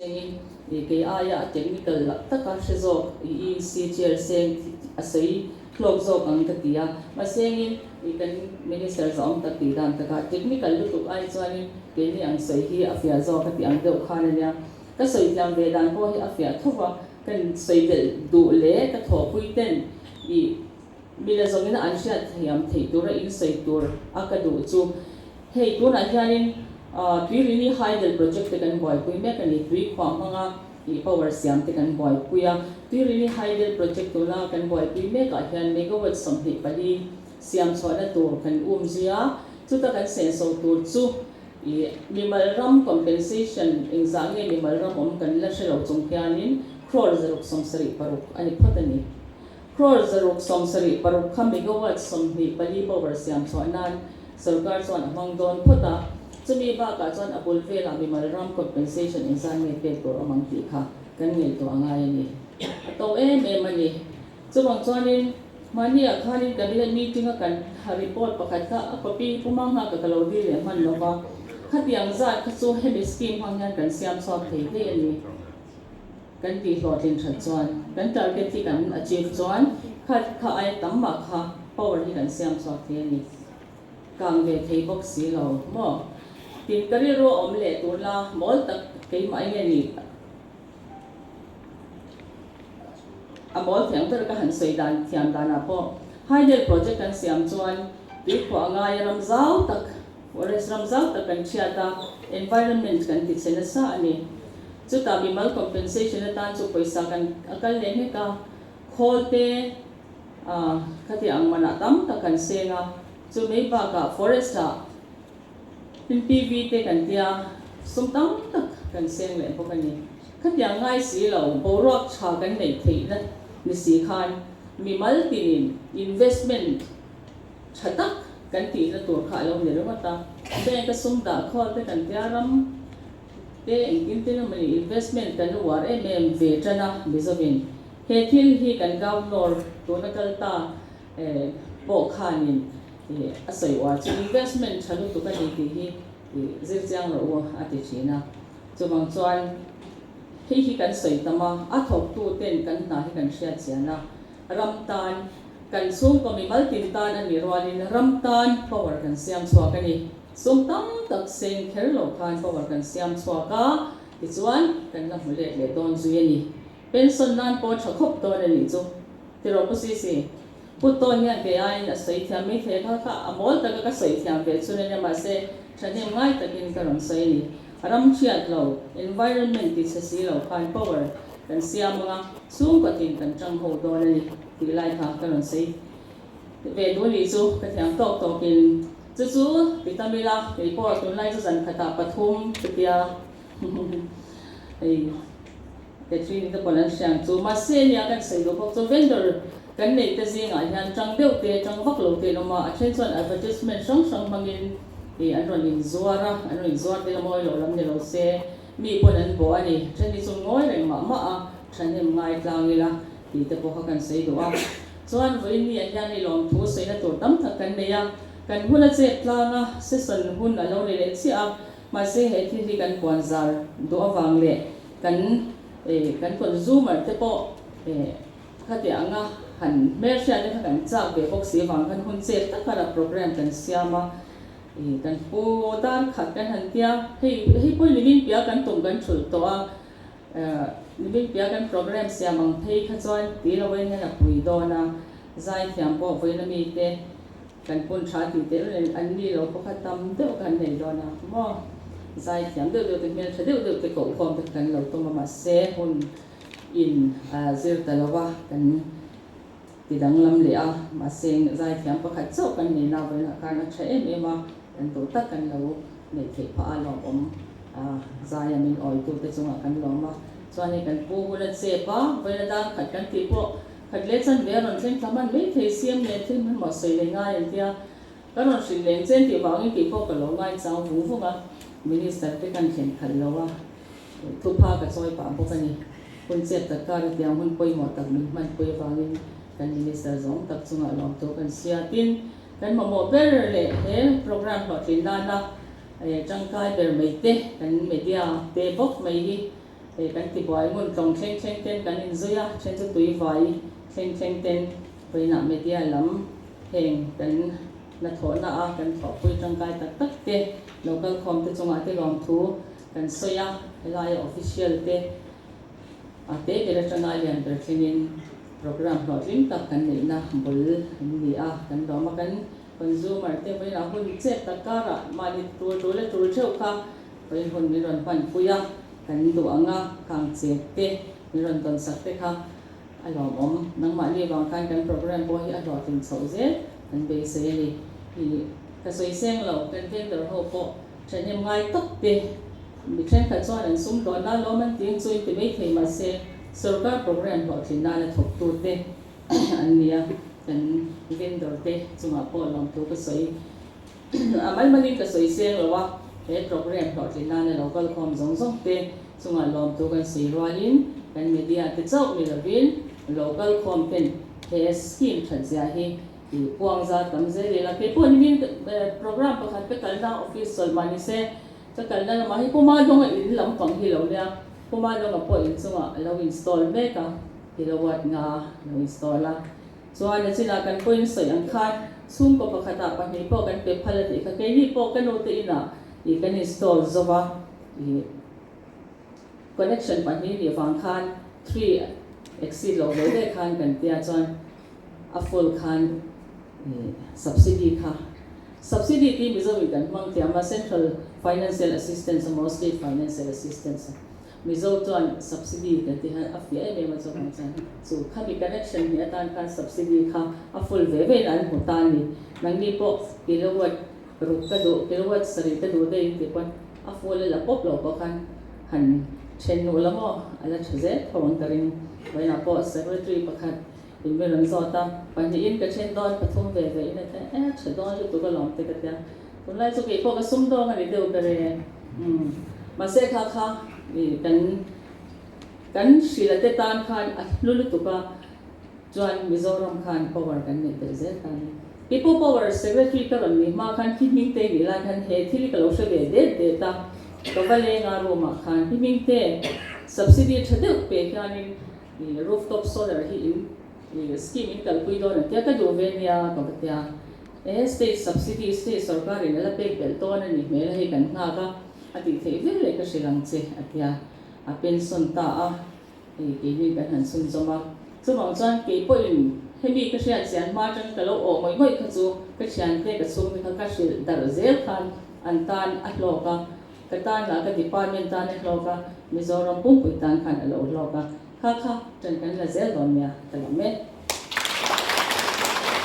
Engin kei aia a technical lah taka hre zawk EEC chair seng a sawi hlawk zawk ang ka ti a. Mahse engin kan Minister zawng tak tih dan takah technical lutuk ai chuanin keini ang sawi hi a fiah zawk a tih ang deuh khan a nia. Ka sawi thiam ve dan pawh hi a fiah tho va, kan sawi belh duh leh ka thawhpui ten i mila zawngin an hriat thiam theih tura in sawi tur a ka duh chu. Hei tunah hianin Tuirini Hydel Project te kan buaipui mek a ni. Tui khuah hmanga ih power siam te kan buaipui a. Tuirini Hydel Project tuna kan buaipui mekah hian megawatt 24 siam chhuahna tur kan um zui a. Chuta kan senso tur chu ih mimal ram compensation engzah nge mimal ram awm kan la hre lo chung hianin crore 676 a ni phawt a ni. Crore 676 kha megawatt 24 power siam chhuah nan Sorkar chuan a hmang dawn phawt a, chumi bakah chuan a bul velah mimal ram compensation engzat nge pek tur awm ang tih kha kan ngaihtuah a ngai a ni. A to em em a ni. Chuvang chuanin mahniah khanin cabinet meeting a kan report pakhat kha a copy pu hmang nghak ka lo dil leh hman lo va, khatiang zat kha chu hemi scheme hmang hian kan siam chhuak thei thei a ni. Kan tih hlawhtlin that chuan kan target hi kan achieve chuan kha kha aia tam mah kha power hi kan siam chhuak thei a ni. Kang ve thei bawk si lo maw? Tin ka rilru a awm leh tur la mawl tak keimah nge ni a mawl thiang ber ka han sawi dan thiam danah pawh Hydel project kan siam chuan tuikhuah ngaia ram zau tak Forest ram zau tak kan hriat a, environment kan ti che nasa a ni. Chutah mimal compensation atan chu pawisa kan a kal leh nghek a, khawl te khati ang manah tam tak kan seng a, chu mai bakah forest ah NPV te kan tia sum tam tak kan seng leh bawk a ni. Khatiang ngai si lo, boruak tha kan neih theihna ni si khan mimal tinin investment Tha tak kan tihna tur kha a lo ni ringawt a, bank a sum dah khawl te kan tia ram te engtin tin emaw ni investment kan uar em em ve tan a Mizovin he thil hi kan Governor tuna kal ta pawh khanin a sawi uar chu investment tha lutuk a ni tih hi zir chiang rawh u a ti thin a, chuvang chuan hei hi kan sawi tam a, a thawktu ten kan hna hi kan hriat chian a, ram tan Kan chhungkaw mimal tin tan a nih rualin ram tan power kan siam chhuak a ni. Sum tam tak seng kher lo khan power kan siam chhuak a, tichuan kan la hmu let leh dawn zui a ni. Pension nan pawh tha khawp dawn a nih chu. Tiraw Pu Sisi? Pu Tawn hian kei aiin a sawi thiam mai thei a, kha kha a mawl taka ka sawi thiam ve chhun a nia, mahse thahnem ngai takin ka rawn sawi a ni. Ram hriat lo, environment ti chhe si lo khan power kan siam ang a, chhungkaw tin kan tang ho dawn a ni tih lai kha ka rawn sawi ve duh nih chu ka thiam tawk tawkin chu chu ti tam ila kei pawh tunlai chu zan khatah pathum chutia hei Catherine te pawn an hriang chu mahse nia kan sawi duh bawk chu vendor kan neih te zingah hian tang deuh te tang vak lo te an awm a, a then chuan advertisement hrang hrang hmangin ih an rawn inzuar a, an rawn inzuar te mawi loh lam ni lo se mi pawn an bawh a ni, then hi chu ngawi reng mah mah a, thahnem ngai tlang ila tih te pawh kha kan sawi duh a. Chuan vawiin mi ah hian i lawmthu sawina tur tam tak kan nei a, kan hun a chet tlang a, session hun a lo ni leh chiah a, mahse he thil hi kan puan zar duh avang leh kan kan consumer te pawh khati anga han hmelhriat te kha kan chak ve bawk si avang khan hun chet taka la program kan siam a, kan pu dar khat kan han tia, hei hei pawh nimin piah kan tum kan thulh tawh a, nimin piah kan program siam ang phei kha chuan ti lo in hian a pui dawn a, zaithiam pawh vawiin ami te Kan pun tha tih teh reng an ni lo pawh kha tam deuh kan nei dawn a maw? Zaithiam deuh deuh te hmel tha deuh deuh te kohkhawm te kha kan lo tum a mahse hun in zir ta lo a kan ti danglam leh a mahse zaithiam pakhat chauh kan nei na vawiinah khan a tha em em a kan duh tak kan lo neih theih phah a lawmawm zaia min awitu te chungah kan lawm a chuan hei kan pu hun a chep a vawiina dan khat kan tih pawh Khat leh chan ve a rawn thleng thla hman mai thei siam nen thil hmanhmawh sawi leh ngai an tia, ka rawn hrilh leng chen tih vangin tih pawh ka lo ngai chang vung vung a, Minister te kan thlen khalh lo a, thupha ka chawi pah bawk a ni. Hun chet tak kar a tiang hun pawimawh tak min hmanpui avangin kan Minister zawng tak chungah lawmtu kan sia. Tin, kan mamawh ber leh he programme hlawhtlin nana tangkai ber mai te kan media te bawk mai hi. Hei kan ti buai ngun tlawng thleng thleng ten kan inzui a, then chu tui vai thleng thleng ten vawiinah media lam heng kan hnathawhna a kan thawhpui tangkai tak tak te local khawm te chungah te lawmthu kan sawi a, helaia official te a te ber atanga a lian ber thlengin program hlawhtling tak kan neihna bul an ni a, kan lawm a kan consumer te vawiinah hun chet tak karah mahni tur tur leh tur theuh kha vawiin hun min rawn hmanpui a. Kan duh ang a, khang chek te min rawn tawn sak te kha a lawmawm. Nangmahni vang khan kan program pawh hi a hlawhtlin chhoh zel kan beisei a ni. Ih, ka sawi seng lo, kan vendor ho pawh thahnem ngai tak te, mi thenkhat chuan an sum dawn a lawm an tih chu in ti mai thei mahse sorkar program hlawhtlin nana thawktu te an ni a, kan vendor te chungah pawh lawmthu ka sawi. A mal malin ka sawi seng lo a, he program hlawhtlin nana lo kal khawm zawng zawng te chungah lawmtu kan sawi rualin kan media te chauh ni lovin lo kal khawm ten he scheme that zia hi i puang za tam zel ila. Kei pawh nimin program pakhat ka kalna office chawlh mah ni se ka kalna lamah hi Puma Dawnga in lampang hi lo nia, Puma Dawnga pawh in chungah a lo install mek a, kilowatt nga a lo install a. Chuan a chinah kan pawhin sawi ang khan chhungkaw pakhatah pahnih pawh kan pe phal a tih kha keini pawh ka nute inah ih kan install zo va, ih connection pahnih nih vang khan three exceed lo ve ve khan kan tia chuan a full khan ih subsidy kha subsidy tih Mizo in kan hmang thiam a central financial assistance emaw state financial assistance a. Mizo chuan subsidy kan tih hian a fiah em em a chuvang chuan chu khami connection hnih atan khan subsidy kha a full ve vein an hmu ta a ni. Nangni pawh kilowatt ruk ka duh, kilowatt sarih ka duh daih tih pawn a full a la pawp loh pawh khan han then nuh la maw a la tha zel tho ang ka ring. Vawiinah pawh secretary pakhat in mi rawn zawt a, pahnihin ka then dawn pathum ve ve in a ti a, e tha dawn lutuk alawm te ka tia. Tunlai chu keipawh ka sum dawng a ni deuh ber e. Umm mahse kha kha i kan kan hrilh te tan khan a hlu lutuk a, chuan Mizoram khan power kan neih belh zel ta a ni. Keipawh power secretary ka rawn nih hma khan khi hming te nih lai khan he thil hi ka lo hre ve det det a, ka va leng a room ah khan hi hming te subsidy tha deuh pek hianin i rooftop solar hi in i scheme in kalpui dawn an tia ka duh ve nia ka va tia. He state subsidy state sorkarin a la pek belh dawn a nih hmel a hei kan nghak a, a tih theih vel leh ka hrilh ang che a tia, a pension ta a, hei keini kan han chhunzawm a. Chuvang chuan kei pawhin hemi ka hriat chian hma atang ka lo awh ngawih ngawih kha chu ka thiante ka chhungte kha ka hrilh darh zel khan an tan a hlawk a, ka tan lah ka department tan a hlawk a, Mizoram pumpui tan khan a lo hlawk a, kha kha tan kan la zel dawn nia ka lam e.